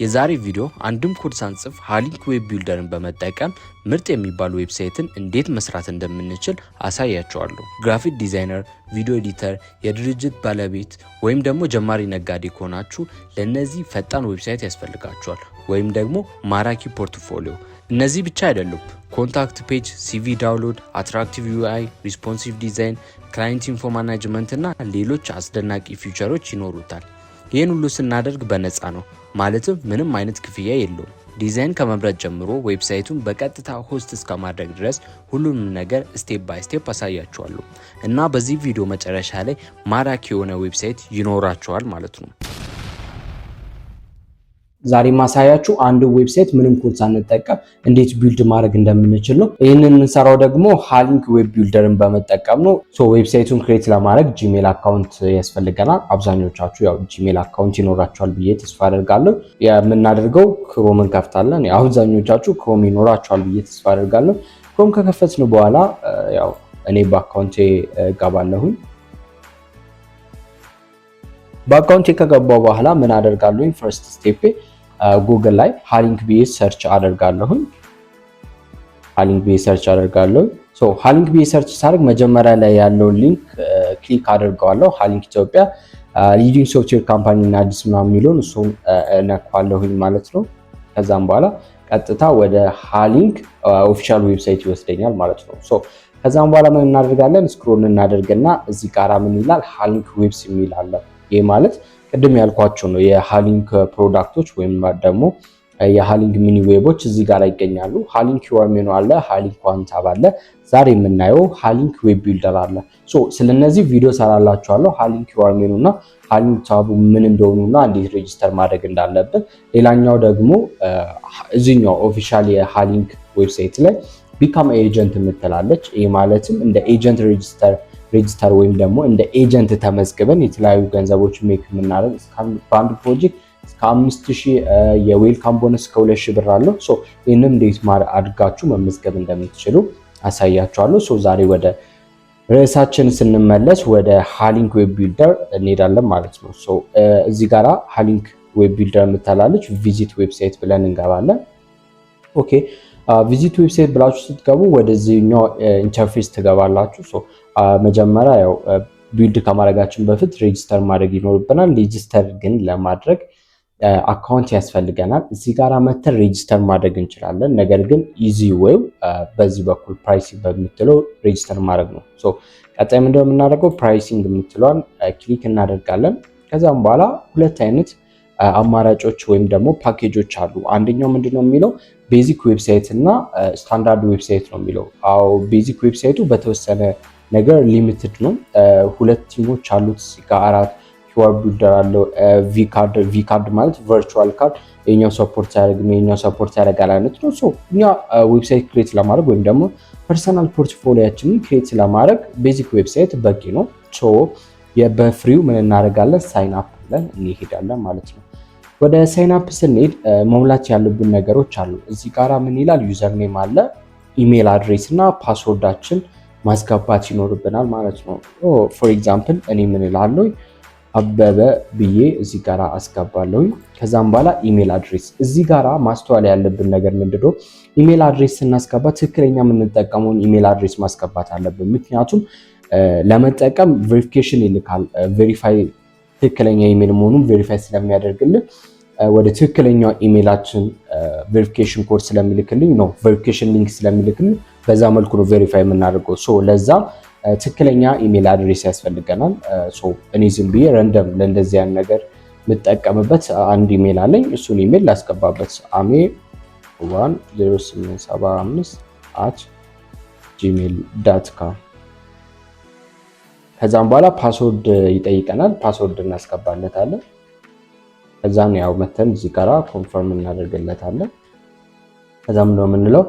የዛሬ ቪዲዮ አንድም ኮድ ሳንጽፍ HiLink Web Builder ን በመጠቀም ምርጥ የሚባል website ን እንዴት መስራት እንደምንችል አሳያችኋለሁ። Graphic designer፣ video editor፣ የድርጅት ባለቤት ወይም ደግሞ ጀማሪ ነጋዴ ከሆናችሁ ለእነዚህ ፈጣን website ያስፈልጋችኋል፣ ወይም ደግሞ ማራኪ portfolio። እነዚህ ብቻ አይደሉም። Contact page፣ CV download፣ attractive UI፣ responsive design፣ client info management እና ሌሎች አስደናቂ feature ኦች ይኖሩታል። ይህን ሁሉ ስናደርግ በነፃ ነው። ማለትም ምንም አይነት ክፍያ የለውም። ዲዛይን ከመምረጥ ጀምሮ website ኡን በቀጥታ host እስከ ማድረግ ድረስ ሁሉንም ነገር step by step አሳያችኋለሁ እና በዚህ ቪዲዮ መጨረሻ ላይ ማራኪ የሆነ website ይኖራችኋል ማለት ነው። ዛሬ ማሳያችሁ አንድ website ምንም ኮድ ሳንጠቀም እንዴት build ማድረግ እንደምንችል ነው። ይህንን የምንሰራው ደግሞ HiLink Web Builder ን በመጠቀም ነው። So website ኡን create ለማድረግ Gmail account ያስፈልገናል። አብዛኞቻችሁ ያው Gmail account ይኖራችኋል ብዬ ተስፋ አደርጋለሁ። የምናደርገው Chrome እንከፍታለን። አብዛኞቻችሁ Chrome ይኖራችኋል ብዬ ተስፋ አደርጋለሁ። Chrome ከከፈትን በኋላ ያው እኔ በ account ኤ እገባለሁኝ። በ account ኤ ከገባሁ በኋላ ምን አደርጋለሁኝ? First step ኤ ጉግል ላይ HiLink ብዬ search አደርጋለሁኝ። HiLink ብዬ search አደርጋለሁ። So HiLink ብዬ search ሳደርግ መጀመሪያ ላይ ያለውን link click አደርገዋለሁ። HiLink Ethiopia leading software company እና አዲስ ምናምን የሚለውን እሱን እነካዋለሁኝ ማለት ነው። ከዛም በኋላ ቀጥታ ወደ HiLink official website ይወስደኛል ማለት ነው። So ከዛም በኋላ ምን እናደርጋለን? Scroll እናደርግና እዚህ ጋራ ምን ይላል? HiLink Webs የሚል አለ። ይህ ማለት ቅድም ያልኳችሁ ነው። የ HiLink product ኦች ወይም ደግሞ የ HiLink mini web ኦች እዚህ ጋር ይገኛሉ። HiLink QR menu አለ፣ HiLink One Tab አለ። ዛሬ የምናየው HiLink Web Builder አለ። So ስለነዚህ ቪዲዮ ሰራላችኋለሁ። HiLink QR menu እና HiLink tab ኡ ምን እንደሆኑና እንዴት register ማድረግ እንዳለብን፣ ሌላኛው ደግሞ እዚህኛው official የ HiLink website ላይ become agent የምትላለች። ይህ ማለትም እንደ agent register ወይም ደግሞ እንደ agent ተመዝግበን የተለያዩ ገንዘቦች make የምናደርግ በአንድ ፕሮጀክት እስከ 5000፣ የ welcome bonus እስከ 2000 ብር አለው። So ይህንም እንዴት አድርጋችሁ መመዝገብ እንደምትችሉ አሳያችኋለሁ። So ዛሬ ወደ ርዕሳችን ስንመለስ ወደ HiLink Web Builder እንሄዳለን ማለት ነው። So እዚህ ጋራ HiLink Web Builder የምትላለች፣ visit website ብለን እንገባለን። Okay፣ visit website ብላችሁ ስትገቡ ወደዚህኛው interface ትገባላችሁ። So መጀመሪያ ያው build ከማድረጋችን በፊት register ማድረግ ይኖርብናል። Register ግን ለማድረግ account ያስፈልገናል። እዚህ ጋር መተን register ማድረግ እንችላለን። ነገር ግን easy way ው በዚህ በኩል pricing በምትለው register ማድረግ ነው። So ቀጣይ ምንድነው የምናደርገው? Pricing የምትለዋን click እናደርጋለን። ከዛም በኋላ ሁለት አይነት አማራጮች ወይም ደግሞ ፓኬጆች አሉ። አንደኛው ምንድነው የሚለው? Basic website እና standard website ነው የሚለው። አዎ፣ basic website ኡ በተወሰነ ነገር limited ነው። ሁለት theme ኦች አሉት፣ አራት QR builder አለው። vCard፣ vCard ማለት virtual card፣ የኛው support ያደርግም የኛው support ያደርጋል አይነት ነው። So እኛ website create ለማድረግ ወይም ደግሞ personal portfolio ያችንን create ለማድረግ basic website በቂ ነው። So በ free ው ምን እናደርጋለን? Sign up ብለን እንሄዳለን ማለት ነው። ወደ sign up ስንሄድ መሙላት ያሉብን ነገሮች አሉ። እዚህ ጋራ ምን ይላል? Username አለ፣ email address እና password ኣችን ማስገባት ይኖርብናል ማለት ነው። For example እኔ ምን እላለሁ? አበበ ብዬ እዚህ ጋራ አስገባለሁኝ። ከዛም በኋላ email address፣ እዚህ ጋራ ማስተዋል ያለብን ነገር ምንድነው? Email address ስናስገባ ትክክለኛ የምንጠቀመውን email address ማስገባት አለብን። ምክንያቱም ለመጠቀም verification ይልካል። Verify ትክክለኛ ኢሜል መሆኑን verify ስለሚያደርግልን ወደ ትክክለኛው email ኣችን verification code ስለሚልክልኝ ነው፣ verification link ስለሚልክልኝ በዛ መልኩ ነው verify የምናደርገው። So ለዛ ትክክለኛ email address ያስፈልገናል። So እኔ ዝም ብዬ random ለእንደዚህ ያን ነገር የምጠቀምበት አንድ ኢሜል አለኝ። እሱን ኢሜል ላስገባበት፣ ame10875@gmail.com። ከዛም በኋላ password ይጠይቀናል። Password እናስገባለታለን። ከዛም ያው መተን እዚህ ጋራ confirm እናደርግለታለን። ከዛም ነው የምንለው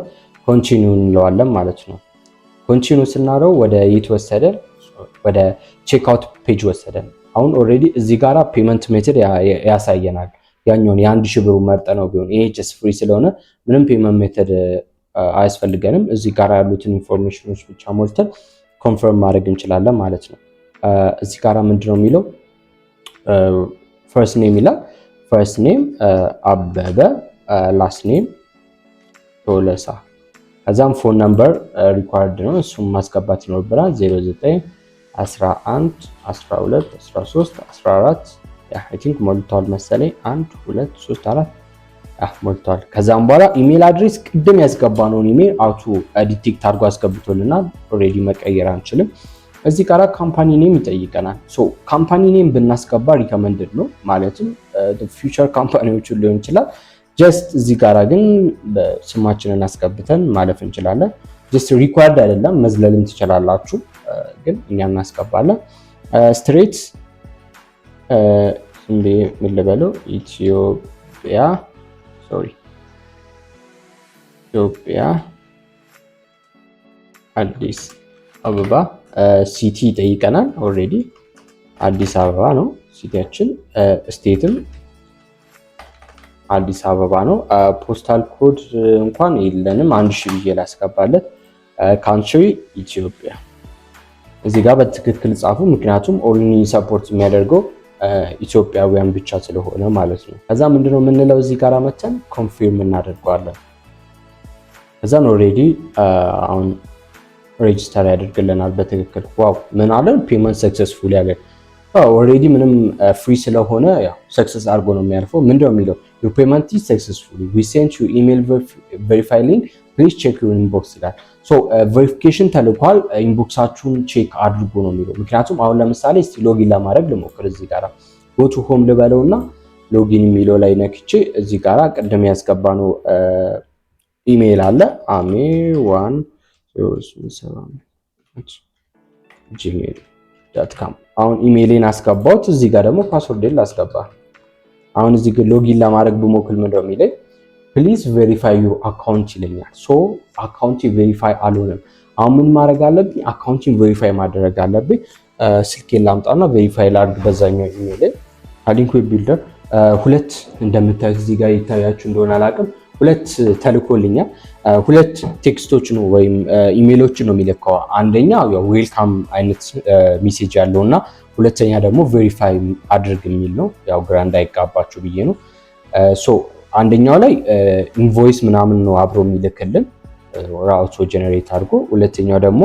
continue እንለዋለን ማለት ነው። Continue ስናደርገው ወደ የት ወሰደን? ወደ checkout page ወሰደን። አሁን already እዚህ ጋራ payment method ያሳየናል። ያኛውን የ1000 ብሩ መርጠነው ቢሆን፣ ይሄ just free ስለሆነ ምንም payment method አያስፈልገንም። እዚህ ጋራ ያሉትን information ኦች ብቻ ሞልተን confirm ማድረግ እንችላለን ማለት ነው። እዚህ ጋራ ምንድነው የሚለው? First name ይላል። First name አበበ፣ last name ቶለሳ። ከዛም phone number required ነው፣ እሱም ማስገባት ይኖርብናል። 09 11 12 13 14። I think ሞልቷል መሰለኝ። 1 2 3 4 ሞልቷል። ከዛም በኋላ email address ቅድም ያስገባነውን email auto detect አድርጎ አስገብቶልናል። Already መቀየር አንችልም። እዚህ ጋር company name ይጠይቀናል። So company name ብናስገባ recommended ነው፣ ማለትም future company ዎችን ሊሆን ይችላል። Just እዚህ ጋራ ግን ስማችንን አስገብተን ማለፍ እንችላለን። Just required አይደለም፣ መዝለልም ትችላላችሁ፣ ግን እኛ እናስገባለን። Street ምን ልበለው? ኢትዮጵያ፣ sorry፣ ኢትዮጵያ አዲስ አበባ። City ይጠይቀናል። Already አዲስ አበባ ነው city ያችን። State ም አዲስ አበባ ነው። Postal code እንኳን የለንም። 1000 ብዬ ላስገባለት። Country ኢትዮጵያ። እዚህ ጋር በትክክል ጻፉ፣ ምክንያቱም only support የሚያደርገው ኢትዮጵያውያን ብቻ ስለሆነ ማለት ነው። ከዛ ምንድነው የምንለው? እዚህ ጋር መተን confirm እናደርገዋለን። ከዛን already አሁን register ያደርግልናል በትክክል። Wow፣ ምን አለን? Payment successful ያለ። Already ምንም free ስለሆነ ያው success አድርጎ ነው የሚያልፈው። ምንድነው የሚለው? "Your payment is successful. We sent you email verify link. Please check your inbox" ይላል። So verification ተልኳል፣ inbox ኣችሁን check አድርጉ ነው የሚለው። ምክንያቱም አሁን ለምሳሌ እስቲ login ለማድረግ ልሞክር። እዚህ ጋራ go to home ልበለውና login የሚለው ላይ ነክቼ እዚህ ጋራ ቅድም ያስገባነው ኢሜይል አለ፣ አሜ1gmail.com። አሁን ኢሜይሌን አስገባሁት። እዚህ ጋር ደግሞ password ኤን ላስገባ። አሁን እዚህ ጋር login ለማድረግ ብሞክር ምንድነው የሚለኝ? "Please verify your account" ይለኛል። So account ኤ verify አልሆነም። አሁን ምን ማድረግ አለብኝ? Account ኤን verify ማድረግ አለብኝ። ስልኬን ላምጣና verify ላድርግ በዛኛው ኢሜይል። Link Web Builder ሁለት እንደምታዩት እዚህ ጋር ይታያችሁ እንደሆነ አላውቅም፣ ሁለት ተልኮልኛል። ሁለት text ኦች ነው ወይም ኢሜይሎች ነው የሚልከው። አንደኛ ያው welcome አይነት message ያለው እና ሁለተኛ ደግሞ verify አድርግ የሚል ነው። ያው ግራ እንዳይጋባችሁ ብዬ ነው። So አንደኛው ላይ invoice ምናምን ነው አብሮ የሚልክልን auto generate አድርጎ፣ ሁለተኛው ደግሞ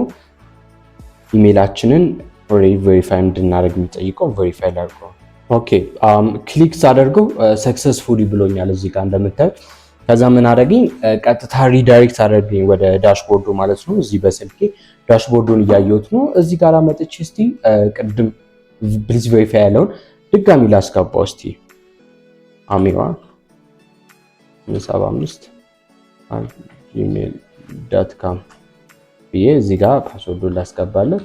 ኢሜይላችንን already verify እንድናደርግ የሚጠይቀው። Verify ላድርገው። Okay፣ click ሳደርገው successfully ብሎኛል እዚህ ጋር እንደምታዩት። ከዛ ምን አደረገኝ? ቀጥታ redirect አደረገኝ ወደ dashboard ኡ ማለት ነው። እዚህ በስልኬ dashboard ኡን እያየሁት ነው። እዚህ ጋር መጥቼ እስቲ ቅድም please verify ያለውን ድጋሚ ላስገባው እስቲ፣ አሚዋ 75@gmail.com ብዬ እዚህ ጋር password ኡን ላስገባለት።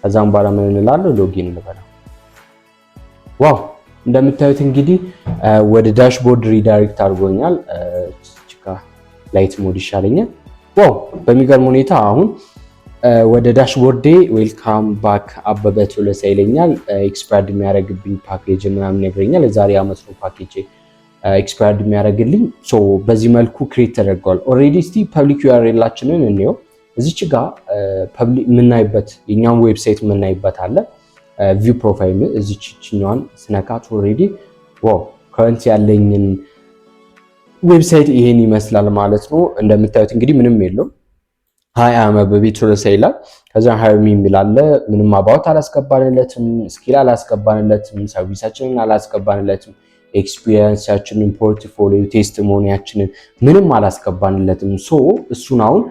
ከዛም በኋላ ምን እንላለሁ? Login እንበለው። Wow፣ እንደምታዩት እንግዲህ ወደ dashboard redirect አድርጎኛል። Light mode ይሻለኛል። Wow፣ በሚገርም ሁኔታ አሁን ወደ dashboard ኤ "Welcome back አበበ ቶለሳ" ይለኛል። Expired የሚያደርግብኝ ፓኬጅ ምናምን ይነግረኛል። የዛሬ ዓመት ነው package expired የሚያደርግልኝ። So በዚህ መልኩ create ተደርገዋል። Already እስቲ public URL ኣችንን እንየው። እዚች ጋ የምናይበት የኛውን website የምናይበት አለ። View profile እዚች ችኛዋን ስነካት already wow፣ current ያለኝን website ይሄን ይመስላል ማለት ነው። እንደምታዩት እንግዲህ ምንም የለውም። "Hi, I'm አበበ ቶለሳ" ይላል። ከዛ "Hire me" የሚል አለ። ምንም about አላስገባንለትም፣ skill አላስገባንለትም፣ service ኣችንን አላስገባንለትም፣ experience ኣችንን፣ portfolio፣ testimony ያችንን ምንም አላስገባንለትም። So እሱን አሁን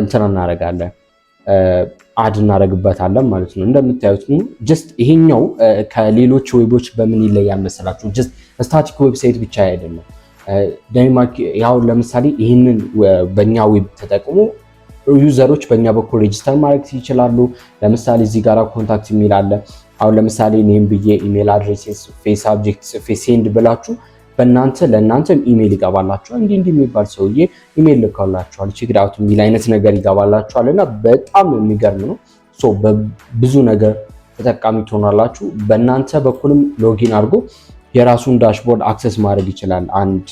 እንትን እናደርጋለን፣ add እናደርግበታለን ማለት ነው። እንደምታዩት just ይሄኛው ከሌሎች web ኦች በምን ይለያል መሰላችሁ? Just static website ብቻ አይደለም። Dynamic ያው ለምሳሌ ይህንን በእኛ web ተጠቅሞ user ኦች በእኛ በኩል register ማድረግ ይችላሉ። ለምሳሌ እዚህ ጋር contact የሚል አለ። አሁን ለምሳሌ name ብዬ email address ጽፌ subject ጽፌ send ብላችሁ በእናንተ ለእናንተ ኢሜይል ይገባላችኋል። እንዲህ እንዲህ የሚባል ሰውዬ ኢሜይል ልከውላችኋል፣ check out የሚል አይነት ነገር ይገባላችኋል። እና በጣም የሚገርም ነው። So በብዙ ነገር ተጠቃሚ ትሆናላችሁ። በእናንተ በኩልም login አድርጎ የራሱን dashboard access ማድረግ ይችላል አንድ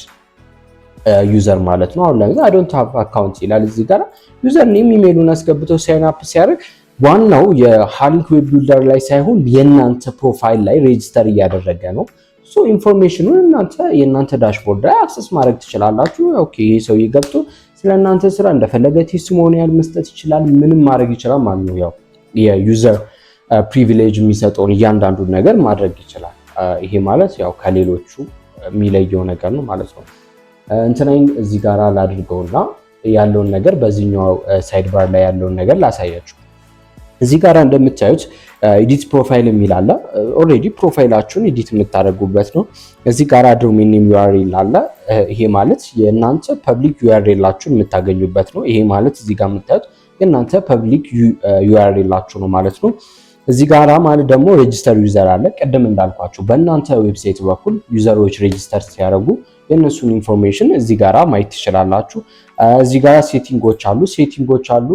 user ማለት ነው። አሁን ለምሳሌ "I don't have account" ይላል እዚህ ጋር። Username ኢሜይሉን አስገብተው sign up ሲያደርግ ዋናው የሃሊንክ Web Builder ላይ ሳይሆን የእናንተ profile ላይ register እያደረገ ነው። So information ኑን እናንተ የእናንተ dashboard ላይ access ማድረግ ትችላላችሁ። Okay፣ ይህ ሰውዬ ገብቶ ስለ እናንተ ስራ እንደፈለገ testimonial መስጠት ይችላል። ምንም ማድረግ ይችላል ማለት ነው። ያው የ user privilege የሚሰጠውን እያንዳንዱን ነገር ማድረግ ይችላል። ይሄ ማለት ያው ከሌሎቹ የሚለየው ነገር ነው ማለት ነው። እንትናኝ እዚህ ጋር ላድርገውና ያለውን ነገር በዚህኛው sidebar ላይ ያለውን ነገር ላሳያችሁ። እዚህ ጋር እንደምታዩት edit profile የሚል አለ። Already profile ኣችሁን edit የምታደርጉበት ነው። እዚህ ጋር domain name URL አለ። ይሄ ማለት የእናንተ public URL ኣችሁን የምታገኙበት ነው። ይሄ ማለት እዚህ ጋር የምታዩት የእናንተ public URL ኣችሁ ነው ማለት ነው። እዚህ ጋራ ማለት ደግሞ register user አለ። ቅድም እንዳልኳችሁ በእናንተ website በኩል user ኦች register ሲያደርጉ የእነሱን information እዚህ ጋራ ማየት ትችላላችሁ። እዚህ ጋራ setting ኦች አሉ። Setting ኦች አሉ።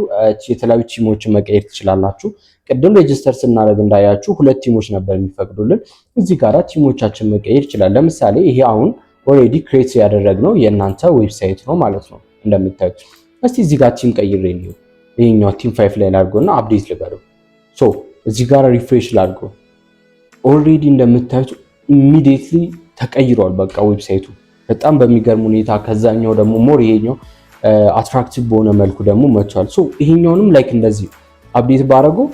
የተለያዩ theme ኦችን መቀየር ትችላላችሁ። ቅድም register ስናደርግ እንዳያችሁ ሁለት theme ኦች ነበር የሚፈቅዱልን። እዚህ ጋራ theme ኦቻችን መቀየር ይችላል። ለምሳሌ ይሄ አሁን already create ያደረግነው የእናንተ website ነው ማለት ነው እንደምታዩት። እስቲ እዚህ ጋር theme ቀይሬ ነው፣ ይሄኛው theme 5 ላይ ላድርገውና update ልበለው። So እዚህ ጋር refresh ላድርገው። Already እንደምታዩት immediately ተቀይሯል። በቃ website ኡ በጣም በሚገርም ሁኔታ ከዛኛው ደግሞ more ይሄኛው attractive በሆነ መልኩ ደግሞ መጥቷል። So ይሄኛውንም like እንደዚህ update ባረገው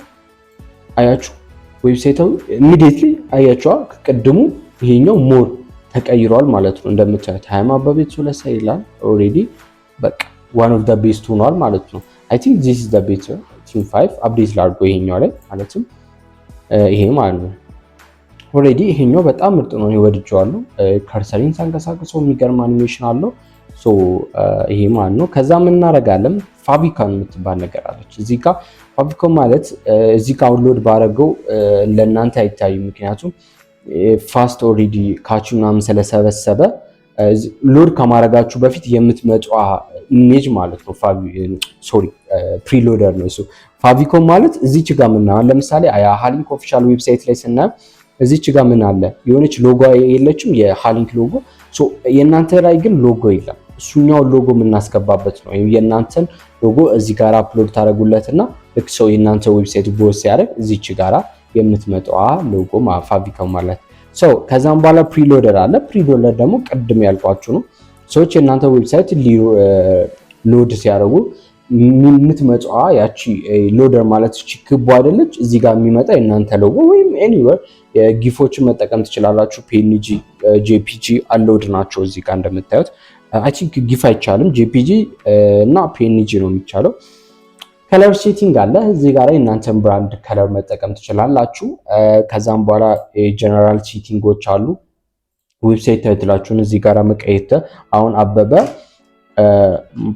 አያችሁ website ኡ immediately አያችኋ ከቅድሙ ይሄኛው more ተቀይሯል ማለት ነው። እንደምታዩት ሃይማ አበቤት ሶለሳ ይላል። Already በቃ one of the best ሆኗል ማለት ነው። I think this is the better theme 5። Update ላድርገው ይሄኛው ላይ ማለትም ይሄ ማለት ነው። Already ይሄኛው በጣም ምርጥ ነው፣ ወድጄዋለሁ። Cursor ኤን ሳንቀሳቅሰው የሚገርም አኒሜሽን አለው። So ይሄ ማለት ነው። ከዛ ምን እናደርጋለን? Favicon የምትባል ነገር አለች እዚህ ጋር። Favicon ማለት እዚህ ጋር download ባረገው ለእናንተ አይታይም። ምክንያቱም fast already cache ምናምን ስለሰበሰበ load ከማድረጋችሁ በፊት የምትመጣዋ image ማለት ነው። Sorry፣ preloader ነው እሱ። Favicon ማለት እዚች ጋር ምናምን ለምሳሌ የሃሊንክ official website ላይ ስናየው እዚች ጋር ምን አለ? የሆነች ሎጎ የለችም? የሃሊንክ ሎጎ። የእናንተ ላይ ግን ሎጎ የለም። እሱኛውን ሎጎ የምናስገባበት ነው። የእናንተን ሎጎ እዚህ ጋር upload ታደርጉለትና ልክ ሰው የእናንተ website browse ሲያደርግ እዚች ጋራ የምትመጣዋ logo favicon ማለት። So ከዛም በኋላ preloader አለ። Preloader ደግሞ ቅድም ያልኳችሁ ነው። ሰዎች የእናንተ website load ሲያደርጉ የምትመጣዋ ያቺ loader ማለት እቺ ክቡ አይደለች? እዚህ ጋር የሚመጣ የእናንተ ሎጎ ወይም anywhere GIF ኦችን መጠቀም ትችላላችሁ። PNG፣ JPG allowed ናቸው። እዚህ ጋር እንደምታዩት I think GIF አይቻልም። JPG እና PNG ነው የሚቻለው። Color setting አለ እዚህ ጋር የእናንተን brand color መጠቀም ትችላላችሁ። ከዛም በኋላ የ general setting ኦች አሉ። Website title ኣችሁን እዚህ ጋር መቀየር፣ አሁን አበበ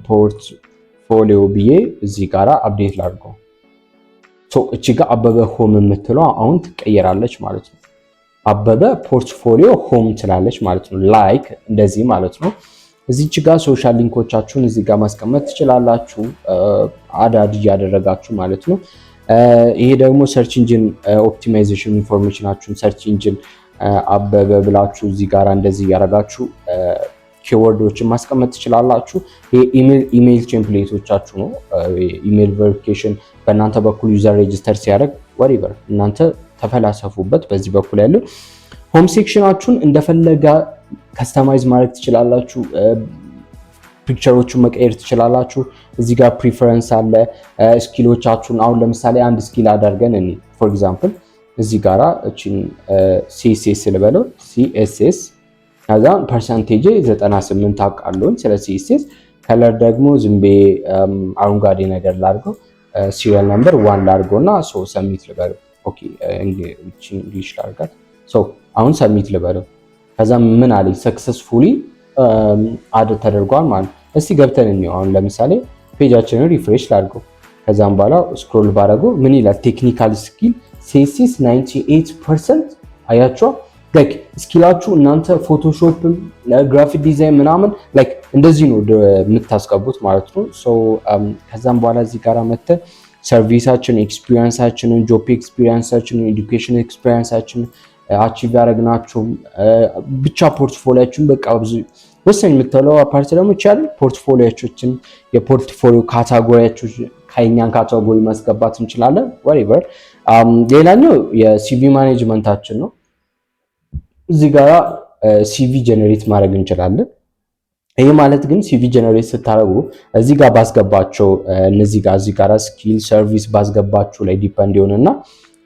portfolio ብዬ እዚህ ጋር update ላድርገው። እቺ ጋር አበበ home የምትለው አሁን ትቀየራለች ማለት ነው። አበበ portfolio home ትላለች ማለት ነው። Like እንደዚህ ማለት ነው። እዚች ጋር social link ኦቻችሁን እዚህ ጋር ማስቀመጥ ትችላላችሁ፣ add add እያደረጋችሁ ማለት ነው። ይሄ ደግሞ search engine optimization information ኣችሁን search engine አበበ ብላችሁ እዚህ ጋር እንደዚህ እያደረጋችሁ keyword ኦችን ማስቀመጥ ትችላላችሁ። ይሄ email template ኦቻችሁ ነው። Email verification በእናንተ በኩል user register ሲያደርግ whatever እናንተ ተፈላሰፉበት። በዚህ በኩል ያለው home section ኣችሁን እንደፈለጋ customize ማድረግ ትችላላችሁ። Picture ኦቹን መቀየር ትችላላችሁ። እዚህ ጋር preference አለ። Skill ኦቻችሁን አሁን ለምሳሌ አንድ skill አደርገን እኔ for example እዚህ ጋራ እቺን CSS ልበለው፣ CSS ከዛ percentage 98 አውቃለሁኝ ስለ CSS። Color ደግሞ ዝም ብዬ አረንጓዴ ነገር ላድርገው፣ serial number 1 ላድርገው እና so submit ልበለው። Okay፣ እቺን English ላድርጋት። So አሁን submit ልበለው። ከዛ ምን አለኝ? Successfully add ተደርጓል ማለት ነው። እስቲ ገብተን እንየው። አሁን ለምሳሌ page ኣችንን refresh ላድርገው። ከዛም በኋላ scroll ባደረገው ምን ይላል? Technical skill CSS 98%። አያችሁ፣ like skill ኣችሁ እናንተ Photoshop ም graphic design ምናምን like እንደዚህ ነው የምታስገቡት ማለት ነው። So ከዛም በኋላ እዚህ ጋር መተን service ኣችንን፣ experience ኣችንን፣ job experience ኣችንን፣ education experience ኣችንን፣ achieve ያደረግናቸው ብቻ portfolio ኣችን፣ በቃ ብዙ ወሳኝ የምትለው part ደግሞ ይቻላል portfolio ኣችን፣ የ portfolio category ያችን ከኛን category ማስገባት እንችላለን። Whatever፣ ሌላኛው የ CV management ኣችን ነው። እዚህ ጋር CV generate ማድረግ እንችላለን። ይህ ማለት ግን CV generate ስታደርጉ እዚህ ጋር ባስገባቸው እነዚህ ጋር እዚህ ጋር skill service ባስገባችሁ ላይ depend ይሆንና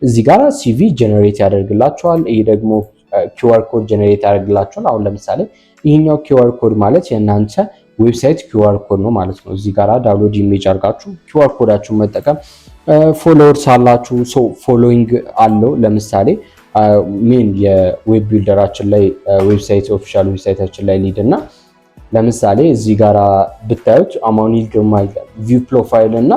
እዚህ ጋር CV generate ያደርግላችኋል። ይሄ ደግሞ QR code generate ያደርግላችኋል። አሁን ለምሳሌ ይሄኛው QR code ማለት የእናንተ website QR code ነው ማለት ነው። እዚህ ጋር download image አድርጋችሁ QR code ኣችሁን መጠቀም፣ followers አላችሁ፣ so following አለው። ለምሳሌ main የ web builder ኣችን ላይ website official website ኣችን ላይ ሊድ እና ለምሳሌ እዚህ ጋራ ብታዩት አማኑኤል ግርማ ይላል፣ view profile እና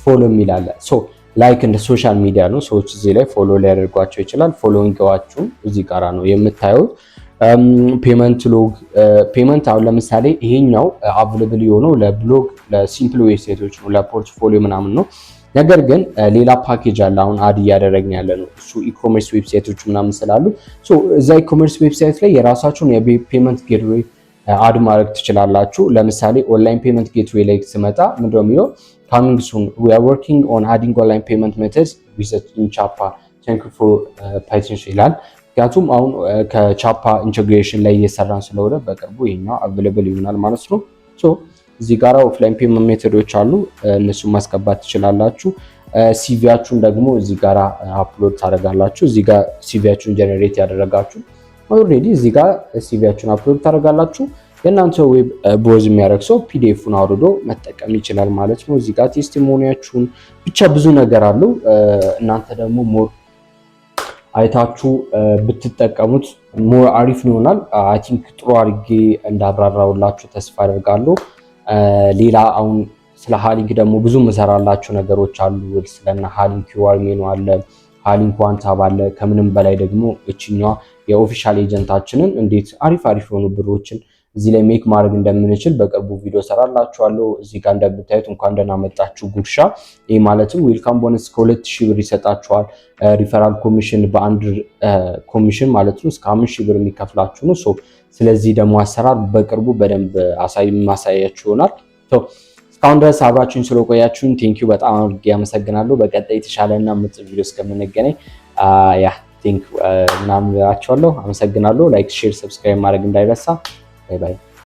follow የሚል አለ። So like እንደ social media ነው። ሰዎች እዚህ ላይ follow ሊያደርጓቸው ይችላል። Following ኣችሁን እዚህ ጋራ ነው የምታዩት። Payment log፣ payment አሁን ለምሳሌ ይሄኛው available የሆነው ለ blog፣ ለ simple website ኦች ነው፣ ለ portfolio ምናምን ነው። ነገር ግን ሌላ ፓኬጅ አለ አሁን add እያደረግን ያለ ነው። እሱ e-commerce website ኦች ምናምን ስላሉ እዛ e-commerce website ላይ የራሳችሁን የ payment gateway add ማድረግ ትችላላችሁ። ለምሳሌ online payment gateway ላይ ስመጣ ምንድነው የሚለው? "Coming soon. We are working on adding online payment methods with Chapa. Thank you for patience" ይላል። ምክንያቱም አሁን ከቻፓ integration ላይ እየሰራን ስለሆነ በቅርቡ ይሄኛው available ይሆናል ማለት ነው። So እዚህ ጋራ offline payment method ኦች አሉ፣ እነሱን ማስገባት ትችላላችሁ። CV ያችሁን ደግሞ እዚህ ጋራ upload ታደርጋላችሁ። እዚህ ጋር CV ያችሁን generate ያደረጋችሁ already እዚህ ጋር CV ያችሁን upload ታደርጋላችሁ። የእናንተ web browse የሚያደርግ ሰው PDF ኡን አውርዶ መጠቀም ይችላል ማለት ነው። እዚህ ጋር testimony ያችሁን፣ ብቻ ብዙ ነገር አለው። እናንተ ደግሞ more አይታችሁ ብትጠቀሙት more አሪፍ ይሆናል። I think ጥሩ አድርጌ እንዳብራራውላችሁ ተስፋ አደርጋለሁ። ሌላ አሁን ስለ ሃሊንክ ደግሞ ብዙ ምሰራላችሁ ነገሮች አሉ። ስለነ ሃሊንክ QR menu አለ፣ ሃሊንክ one tab አለ። ከምንም በላይ ደግሞ እችኛዋ የ official agent ኣችንን እንዴት አሪፍ አሪፍ የሆኑ ብሮችን እዚህ ላይ make ማድረግ እንደምንችል በቅርቡ ቪዲዮ ሰራላችኋለሁ። እዚህ ጋር እንደምታዩት እንኳን ደህና መጣችሁ ጉርሻ። ይህ ማለትም welcome bonus እስከ 2000 ብር ይሰጣችኋል። Referral commission በአንድ ኮሚሽን ማለት ነው እስከ 5000 ብር የሚከፍላችሁ ነው። ስለዚህ ደግሞ አሰራር በቅርቡ በደንብ ማሳያችሁ ይሆናል። እስካሁን ድረስ አብራችሁኝ ስለቆያችሁን thank you፣ በጣም አድርጌ አመሰግናለሁ። በቀጣይ የተሻለና ምርጥ ቪዲዮ እስከምንገናኝ yeah, thank you ምናምን እላችኋለሁ። አመሰግናለሁ። Like፣ share፣ subscribe ማድረግ እንዳይረሳ። Bye bye።